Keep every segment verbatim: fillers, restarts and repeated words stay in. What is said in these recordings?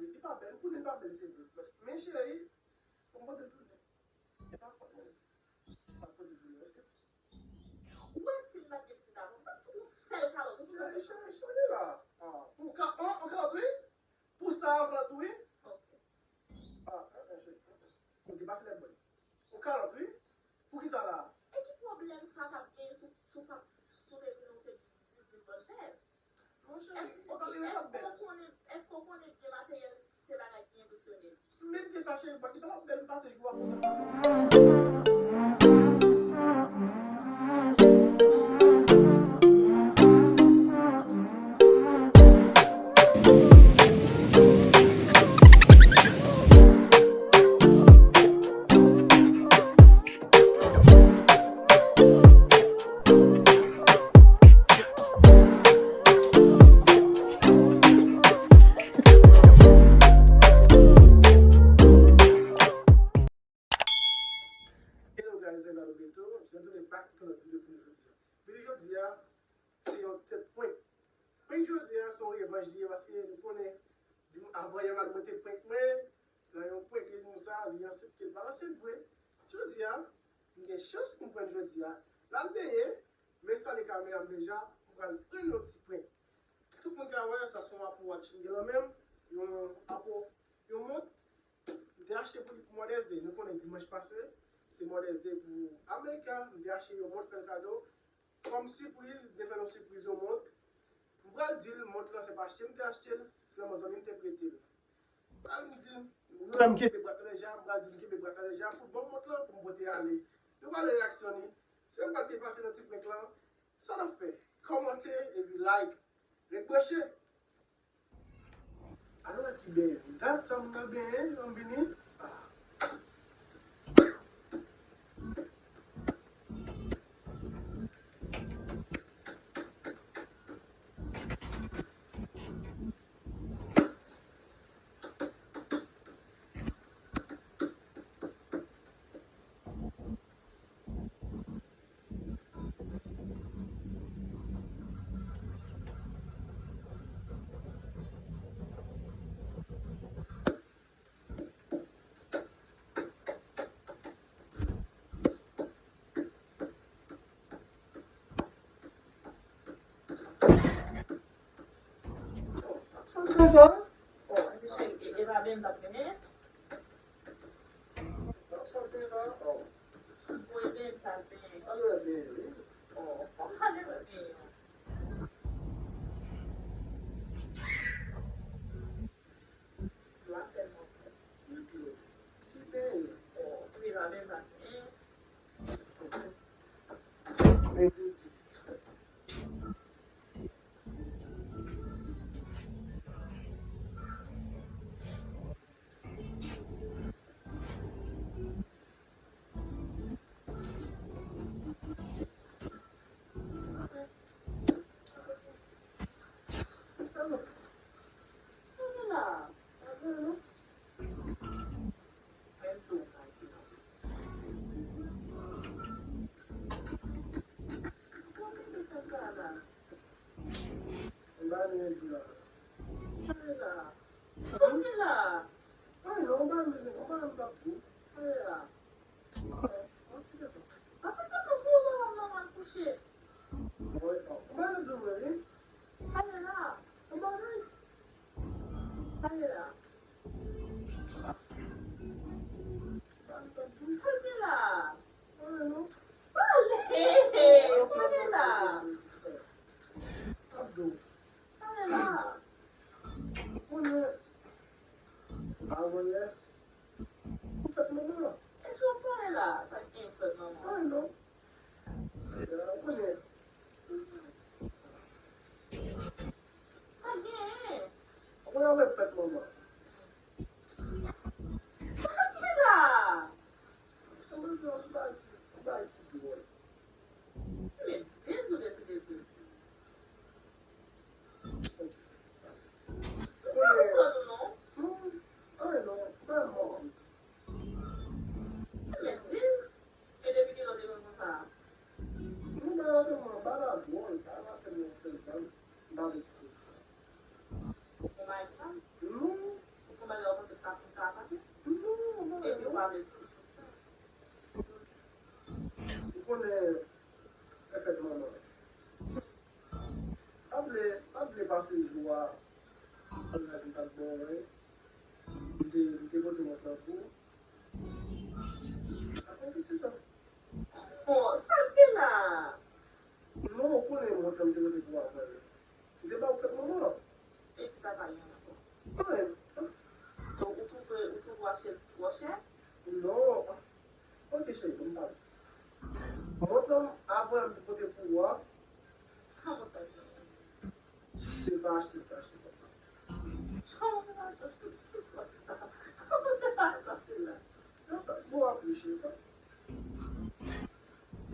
Li pa bèl, ou konnen li pa bèl, se vre. Men cheri, fò m pote l tounen. E pa fòt mwen. M ap pote l tounen, oke? Ou wè si m pa t gen pitit avan, m t ap fout yon sèl kalòt, ou konn sa m fè? Cheri, cheri, cheri, la. Ah, pou ka, an, an kalòt, wi. Pou sa, an kalòt, wi. Ok. Ah, ah, ah, cheri. Ou depase lèt, boy. Ou kalòt, wi. Poukisa la? E ki pwoblèm sa t ap genyen si w, si w pa t, si w te vin ou te jis di l bòn fèt? Monchè, li pa, li pa bèl. Èske w konnen, èske w konnen gen materyèl se bagay ki enpresyone l? Menm ke sa, cheri, li pa, li pa bèl pase jou a konsa. Hello guys, I'm Alberto. Jan nou tounen back pou yon lòt videyo pou nou jodi a. Videyo jodi a, se yon tèt prank. Prank jodi a, se yon revanj li ye, paske nou konnen, di m, avan yè, madanm mwen te prank mwen, nan yon prank li di m sa, li ansent, ke l pa ansent vre. Jodi a, m gen chans pou m prank jodi a. L al benyen, m enstale kamera m deja, m pral pran yon ti prank. Tout moun ka wè, sa se yon Apple Watch m gen nan men m, yon Apple, yon mont, m te achte pou li pou Mother's Day. Nou konnen dimanch pase, se Mother's Day pou America. M te achte yon mont fè l kado. Kòm sipriz, m te fè l yon sipriz, yon mont. M pral di l, mont lan se pa achte m te achte l, se nan men zanmi m te prete l. M pral di l, m kenbe bwat lan deja, m pral di l kenbe bwat lan deja pou l ban m mont lan pou m pote ale. Nou pral wè reyaksyon li. Si m pral byen pase nan ti prank lan, sa n ap fè? Kòmante epi like. Ret branche. Alò, ki benyen. Gad sa moun nan benyen, an vini. Ah. Sa w te sa? Oh, e, e pa byen m t ap mennen. Sa w te sa? Oh. Mwen byen m t ap mennen. Alè byen, wi. Oh, kòm alè mwen byen. Dlo a tèlman fre. Ki dlo? Ki beny? Oh, wi, la beny la. Sa w gen la? Ay non, ou pa mizik, ou pa m tap di. Sa w gen la? Pase fè nou gwo zòrèy nan al kouche. Ou pa nan di vre, wi. Sa w gen la? Ou pa nan. Sa w gen la? Sa w gen la? Pale! Sa w gen la? Sa w gen la? Konnen, avan yè, m fèt manman. E sa w pale la? Sa k gen fèt manman? Ay non. Konnen. Sa k genyen? Ou konnen avèk fèt manman. Sa k gen la? Sa mwen fè yon bagay ki, yon bagay ki dwòl. Men di l si w deside di l. Ou pa konprann ou non. Ay non, pa manti. Men di l. E depi kilè w te konn konsa a? Non, bagay la tèlman, bagay la dwòl, bagay la tèlman fè m mal. M pa vle kite l fè. Ou mari m? Non. Se jou a, ann razi m pa t bon, wi. M te, m te pote mont lan pou ou. Sa konplike sa. Bon, sa fè la. Non, ou konnen mont lan m te pote pou ou avan yo. M te ba ou fèt manman an. E kisa sa gen ankò? Anyen. Donk, ou twouve, ou twouve w achte l twò chè? Non. Ok, cheri, ban m pale. Mont lan, avan m te pote pou ou a. Sa mont lan? Se pa achte l te achte mont lan. Kòman se pa achte l? Kisa sa? Kòman se pa achte l la? Bon, apreche,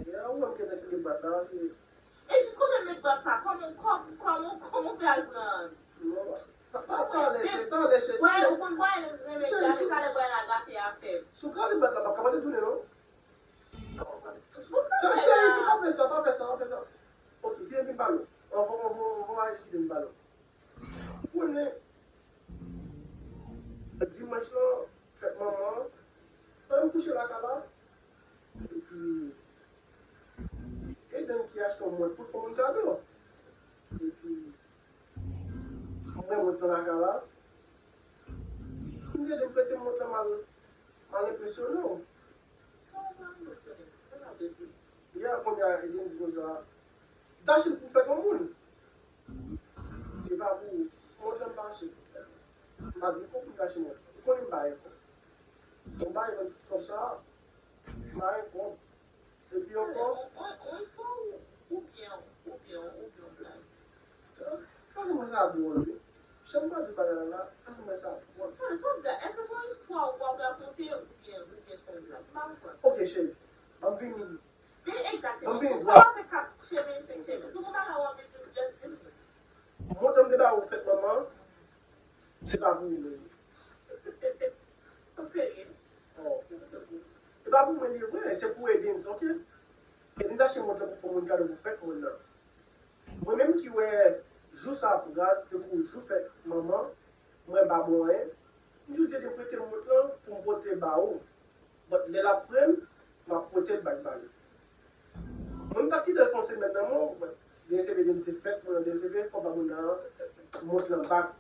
e a ou menm ki te kite bat la, se E jis kote met bat sa, kòman, kòm, kòman, kòman w fè al pran? Non, ta, ta, talè, cheri, talè, cheri, Bway, talè. Ou konn bway renmen Cheri, gate, sou, talè bway la gate afè m. Sou kraze bat la, m ap ka mande tounen, non? Bon, Ta, cheri, bagay la. Pa fè sa, pa fè sa, pa fè sa. Ok, kite m vin pale w. Anvan, anvan, anvan w aji, kite m pale w. Ou konnen, dimanch lan, fèt manman an, ann kouche lakay la. Epi, Eden ki achte yon mont pou l fè moun kado. Epi, mwen, mont lan lakay la. M di Eden prete mont lan, m al, m al enpresyone w. Kòman m al enpresyone w? Sa sa vle di? Ya, kounye a, Eden di konsa, m t achte l pou fèt yon moun. E pa pou mont lan m pa achte. M pa gen kòb pou m ta achte mont lan. Ou konnen m pa gen kòb. Bon, m pa gen kòb sa, m pa gen kòb. Epi ankò. On, on, on istwa ou, oubyen, oubyen, oubyen on blag? Sa, sa se mwen sa dwòl, wi. Jan m pa di bagay la la, sa se mwen sa dwòl. Sa, sa w di a, èske se yon istwa ou ap rakonte oubyen, oubyen se yon blag? M pa konprann. Ok, cheri. M ap vini. Vini egzakteman. Si w panse kat cheve, senk cheve. Si w gen bagay w anvi di, just di l. Mont lan m te ba ou fèt manman an, se pa pou ou menm. Ou serye? Oh. E pa pou mwen li ye vre, se pou Edens, ok? Edens achte mont lan pou fè moun kado pou fèt moun nan. Mwen menm ki wè jou sa pou gras, te kou jou fèt manman, mwen pa bon anyen. M jis di Edens prete m mont lan pou m pote ba ou. But lè l ap pran m, m ap pote l bak ba li. Mwen m t ap kite l fè yon semèn nan men w, but D S V vin di se fèt mwen nan D S V, fò m ba moun nan mont lan bak.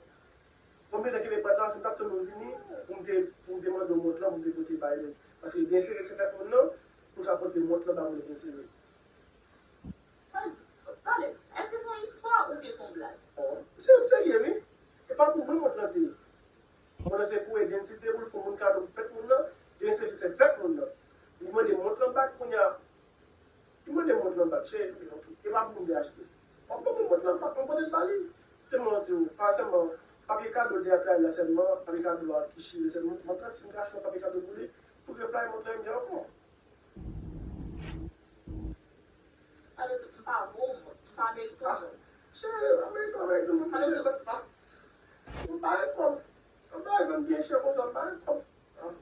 Mwen m gentan kenbe bat la, si m t ap tann ou vini, pou m te, pou m te mande w mont lan, pou m te pote bay li. Paske D S V se fèt moun nan, pou l ka pote mont lan ba moun D S V. Sa di, tande, èske se yon istwa oubyen se yon blag? Oh, se, serye, wi. E pa pou mwen mont lan te ye. Mwen se pou Edens te pou l fè moun kado pou fèt moun nan, Edens se fèt moun nan. Li mande mont lan bak kounye a. Li mande mont lan bak, cheri, ok. E pa pou mwen te achte. W ap ban mwen mont lan bak, mwen pote l ba li. Tèlman w di w, pa sèlman, papye kado de a kay la sèlman, papye kado a ki chire sèlman, mwen pran si m ka achte yon papye kado pou li, pou l replay mont lan yon jan ankò. Sa vle di m pa vo w, m pa merite w. Ah, cheri, m pa merite w, merite w, m pa merite w, m pa gen kòb. M pa gen kòb, m pa gen kòb byen chè konsa, m pa gen kòb. Ah.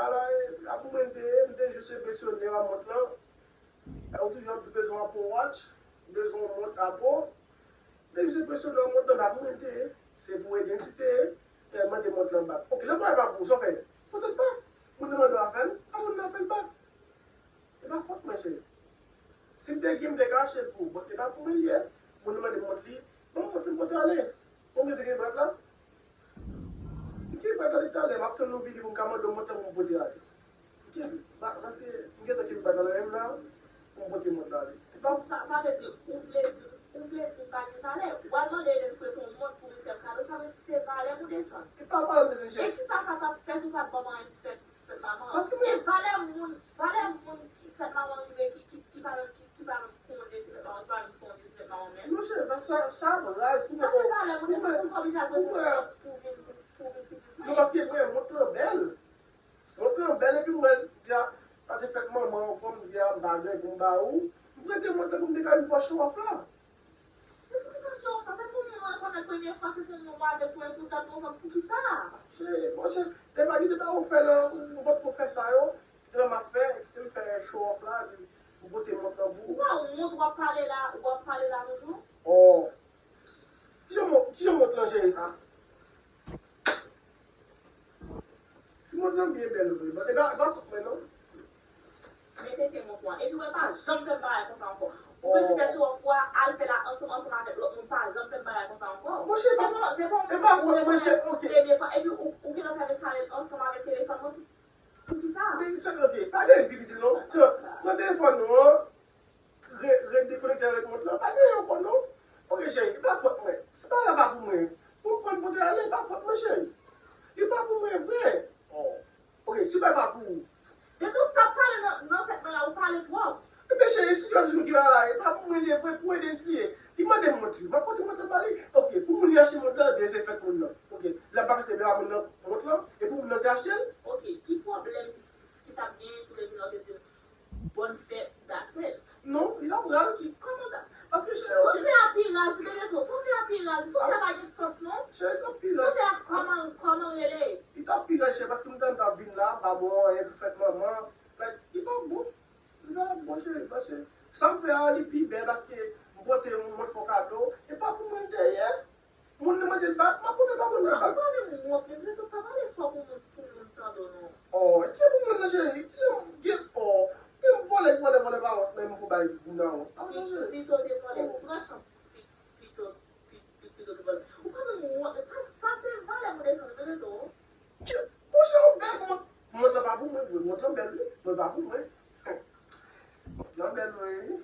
Ala, e, a pou mwen m te ye, m te jis enpresyone a mont lan. E ou toujou ap di bezwen Apple Watch, bezwen yon mont Apple. M te jis enpresyone a mont lan, a pou mwen m te ye. Se pou Edens te ye, e mande mont lan bak. Ok, lè bagay pa pou ou, sa w fè? Poutèt pa. Moun nan mande w a fè l, a moun nan fè l bak. E pa fòt mwen, cheri. Si m te gen, m te ka achte l pou ou. Bon, e pa pou mwen l ye. Moun nan mande m mont li. Bon, mont li m pote ale. Bon, m te gen bat la. M te gen bat la depi talè. M ap tann ou vini pou m ka mande w mont lan pou m pote ale. Ok, pa-, paske m gentan kenbe bat la nan men m la. Pou m pote mont la ale. Se pa Sa, sa vle di, ou vle di, ou vle di m pa gen valè. W al mande Edens prete w mont pou vin fè m kado. Sa vle di se valè m ou desann. E pa valè m desann, cheri. E kisa sa t ap fè si w pa t ban m anyen pou fèt fèt manman an. Paske mwen E valè moun, valè moun ki fèt manman rive, ki, ki, ki pa menm, ki, ki pa menm konnen se fèt manman, ki pa menm sonje se fèt manman menm. Non, cheri, paske sa, sa raz pou Sa se valè moun, pou se konsa w oblije al pou mwen pou vin, pou vin siplize. Non, paske mwen, mont lan bèl. Mont lan bèl, epi mwen, deja, paske fèt manman an, kòm di a, m pa gen pou m ba ou. M prete mont lan pou m te ka vin fè show off la. Men poukisa show off sa? Se pou moun rekonèt premye fwa, se pou moun gade pou enpòtan konsa, poukisa? Cheri, monchè, defa ki te ta ou fè lan, ou potko fè sa yo, kite m ap fè, kite m fè show off la, epi ou pote mont lan pou Ou pa wont w ap pale la, w ap pale la toujou? Oh. Kijan mont, kijan mont lan cheri? Ah. Ti mont lan byen bèl vre. E pa, e pa fòt mwen non. Men tete mont lan. Epi w pa janm fè m bagay konsa ankò. Ou bezwen fè show off ou a, al fè la ansanm, ansanm avèk lòt moun, pa janm fè m bagay konsa ankò. Monchè, se pa fòt, se pa yon moun ki fè premye fwa, epi ou, ou gentan fè m enstale l ansanm avèk telefòn mwen, pou, poukisa? Men se, ok, pa gen difisil non. Se, pran telefòn nou an, re, redekonekte avèk mont lan, pa gen ankò non. Ok, cheri, li pa fòt mwen. Se pa la pa pou mwen. Pou m konn pote ale, li pa fòt mwen, cheri. Li pa pou mwen vre. Oh. Ok, si bagay pa pou ou. Beto, stop pale nan, nan tèt mwen la, ou pale twòp. Ebyen, cheri, si yo di nou ki bagay la, e pa pou mwen li ye vre, pou Edens li ye. Li mande m mont li, m ap pote mont lan ba li. Ok, pou moun li achte mont lan, ebyen se fèt moun nan. Ok, lè pa achte, ebyen pa moun nan mont lan, e pou moun nan ki achte l. Ok, ki pwoblèm s- ki t ap genyen si w te vin la w te di l, bòn fèt, that's it. Non, li t ap raz. Kòman ta- Paske cheri, ok. Sofia pi raz, Bebeto, Sofia pi raz. Sofia pa gen sans, non. Cheri, li t ap pi raz. Sofia, kòman, kòman rele? Li t ap pi raz, cheri, paske m te, m t ap vin la, pa bon, anyen pou fèt manman. Like, li pa bon. Li pa bon, cheri, paske sa m fè a, li pi bèl, paske m pote yon mòso kado. E pa pou mwen l te ye. Moun nan mande l bak, m ap pote l ba moun nan bak. Ou pa menm wont, men Bebeto, pa pale fò pou moun, pou moun tande w, non. Oh, ki pou moun nan, cheri? Ki gen, oh, gen vòlè, vòlè, vòlè pa wont, men m pou bay moun nan wont. Avanse, cheri. Pito te vòlè, franchman, pi- pito, pi- pi- pito te vòlè. Ou pa menm wont, sa, sa se valè moun desann, Bebeto. Monchè, ou bèl, mont, mont lan pa pou mwen vre, mont lan bèl, wi, mwen pa pou mwen. Mont lan bèl, wi.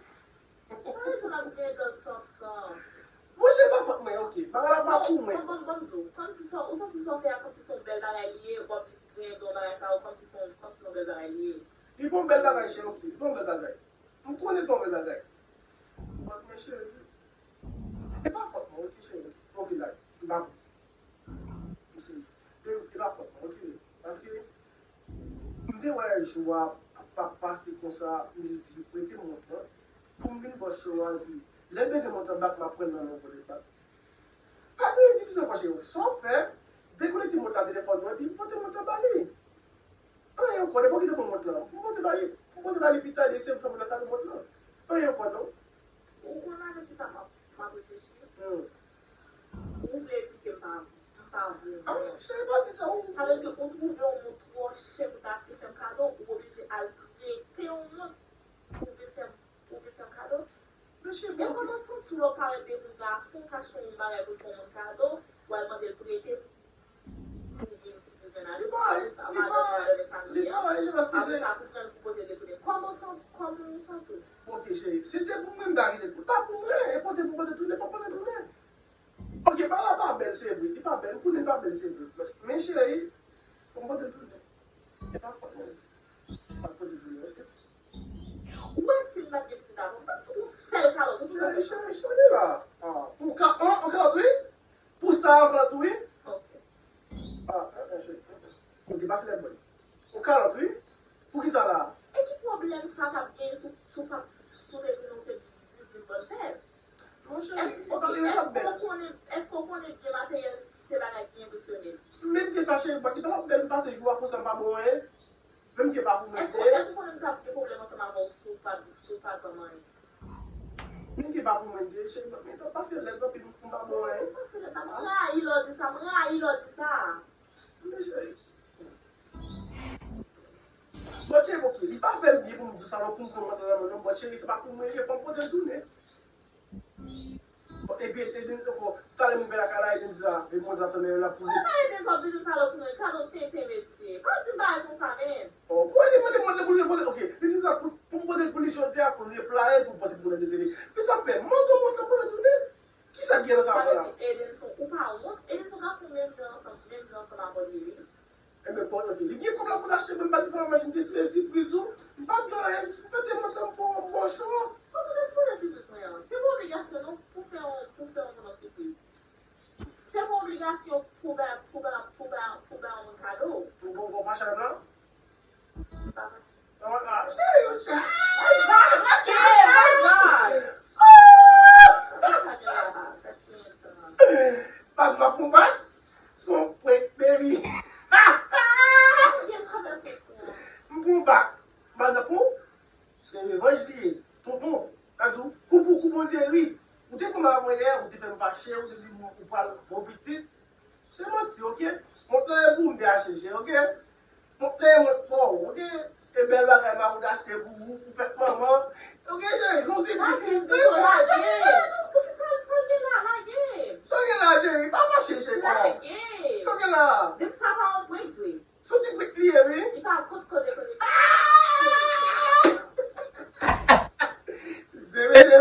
Mwen, jan ap gen dan san sans. Monchè, pa fòt mwen, ok. Bagay la pa pou mwen. Bon, bon, bon, bon, di w. Kòmsi sa, ou santi sa w fè a, kòmsi se yon bèl bagay li ye, w ap vin griyen dan bagay sa yo, kòmsi se yon, kòmsi se yon bèl bagay li ye. Li pa yon bèl bagay, cheri, ok. Li pa yon bèl bagay. M konnen li pa yon bèl bagay. But, men cheri, e pa fòt mwen, ok, cheri. Ok, la, m pa pou. M serye. E, e pa fòt mwen, ok? Paske m te wè jou a p ap pase konsa, m jis di, prete m mont lan pou m vin bò show a, epi lè l bezwen mont lan bak, m ap pran l nan men w pou l bak. Pa gen difisil ankò, cheri. Sa w fè, dekonekte mont lan telefòn mwen, epi pote mont lan ba li. Anyen ankò, depi w kite pou mont lan, pou m pote ba li, pou m pote ba li pita, li se m fè pou l kado mont lan. Anyen ankò, non. Ou konn avèk kisa m ap, m ap reflechi? Hmm. Ou vle di ke m pa, m pa vo. Ah, cheri, pa di sa, ou. Sa vle di, ou twouve yon mont twò chè pou ta achte fè m kado, ou oblije al prete yon mont pou vin fè m, pou vin fè m kado. Men cheri, men kòman w santi w lè w parèt devan yon gason, w ka achte yon bagay pou l fè yon moun kado, w al mande l prete pou vin sipriz mennaj ou, sa, madanm ou, whatever sa nou ye a. Apre sa, pou pran l pou pote l retounen. Kòman w santi, kòman w santi w? Ok, cheri, si te pou mwen, m ta kite l. Pa pou mwen, e pote pou pote tounen, fò pote tounen. Ok, bagay la pa bèl, se vre, li pa bèl, m konnen l pa bèl, se vre. Men cheri, fò m pote l tounen. E pa fòt mwen. M ap pote l tounen, ok? Ou wè si m pa t gen pitit avan, m t ap fout yon sèl kalòt, ou konn sa m fè? Cheri, cheri, cheri, la. Ah, pou ka, an, an kalòt, wi. Pou sa, an kalòt, wi. Ok. Ah, ah, ah, cheri. Ou depase lèt, boy. Yon kalòt, wi. Poukisa la? E ki pwoblèm sa t ap genyen si w, si w pa t, si w te vin, ou te jis di l bòn fèt? Monchè, li pa bèl. Èske w konnen, èske w konnen byen materyèl se bagay ki enpresyone l? Menm ke sa, cheri, li pa t bèl, m pase jou a konsa, m pa bon anyen. Menm ke pa pou mwen, èske, èske w konnen m t ap gen pwoblèm ansanm avè w si w pa t, si w pa t ban m anyen? Menm ke pa pou mwen, cheri, men sa pase lèd anpil, m pa bon anyen. Pase lèd, m rayi lè w di sa, m rayi lè w di sa. Men cheri. Bon, cheri, ok, li pa fè m byen pou m di sa, non, pou m pran mantèl nan men non, bon, cheri, se pa pou mwen li ye, fò m pote l tounen. Bon, epi, Edens, bon, talè m rive lakay la, Edens la, e mwen la tounen la pou li. Kòman Edens w ap vin talè w tounen, kado tenten, mesye. Pa di bagay konsa, men. Oh, bon, li mande mwen pou li pote, ok, li di sa pou, pou m pote pou li jodi a, pou l replaye, pou l pote pou mwen dezele. Men sa fè, mande mwen pou pote tounen. Kisa k gen nan sa ankò la? Sa vle di Edenson, ou pa wont? Edenson gason menm jan ansanm, menm jan ansanm avè w ye, wi. Enben, bon, ok. Li gen kòb la pou l achte, men m pa t gen kòb la, machin te sipriz ou. M pa t gen anyen, jis pou pete mwen, m fè yon bon show off. Kòman te sipoze sipriz mwen an? Se pa obligasyon non pou fè yon, pou fè yon moun an sipriz. Se pa obligasyon pou bay, pou bay, pou bay, pou bay yon moun kado. Ou bon, bon, machin la? M pa fache. Ah, cheri, yo, cheri. Bye bye, ok, bye bye. Sa gen la, sa gen tan. Baz, m ap pran baz. Se yon prank, baby. Sa gen kanmenm pou pran. M pran bak. Baz, m ap pran. Se revanj li ye. Tonton, sa di w, kou pou kou, Bondye ri. Ou te pran m avan yè, ou te fè m fache, ou te di m ou pral pran pitit. Se manti, ok? Mont lan e pou m te achte, cheri, ok? Mont lan e mont pa w, ok? E bèl bagay Mawood achte pou ou, pou fèt manman. Ok, cheri, se yon sipri. Lage m, Tito, lage m. Poukisa sa gen la? Lage m. Sa gen la, cheri? Pa fache, cheri. Lage m. Sa gen la? Depi sa pa yon prank vre. Sou ti prank li ye, wi. Li pa kont kote kote. Zemene.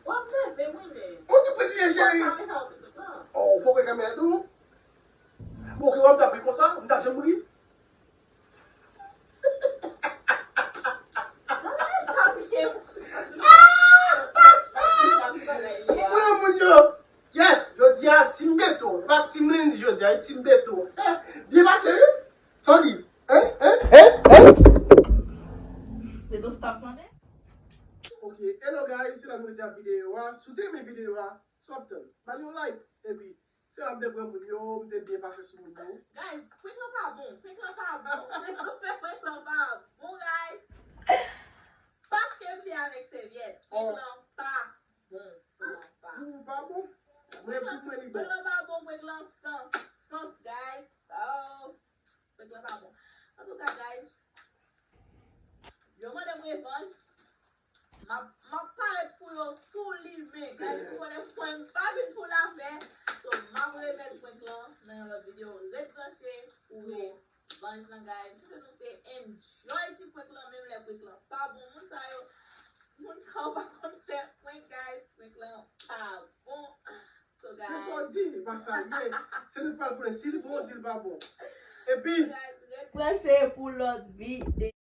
W ap nève mwen, men. Yon ti prank li ye, cheri. Fòk kamera w te pran. Oh, fòk kamera tou. Bon, ki w ap tape konsa? M t ap janm ri. Mwen moun yo. Yes, jodi a Team Beto. E pa Team Lindy jodi a, e Team Beto. Eh, byen pase, wi. Sa w di? Hein? Hein? Hein? Hein? Beto stop tande? Ok, hello guys, se la nou rete ak videyo a. Si w te renmen videyo a, sa w ap tann? Ba li yon like, epi se la m te pran moun yo, m te byen pase sou moun yo. Guys, prank lan pa bon, prank lan pa bon. Rezon fè prank lan pa bon, guys. Paske m te avèk sèvyèt. Prank lan pa bon. Prank lan pa bon. Pou ou pa bon, men pou mwen li bon. Prank lan pa bon, prank lan san sans, guys. Oh, prank lan pa bon. Antouka, guys, yo mande m revanj. M ap, m ap parèt pou yo tou limen, guys. Ou konnen mwen m pa vin pou lapè. So, m ap remèt prank lan nan yon lòt videyo. Ret branche pou revanj lan, guys. M swete nou te enjoy ti prank lan, menm lè prank lan pa bon. Moun sa yo, moun sa yo pa konn fè prank, guys. Prank lan pa bon. So, guys. Se sa w di, e pa sa l ye. Se nou k pral konnen si l bon, si l pa bon. Epi, so, guys, ret branche pou lòt videyo.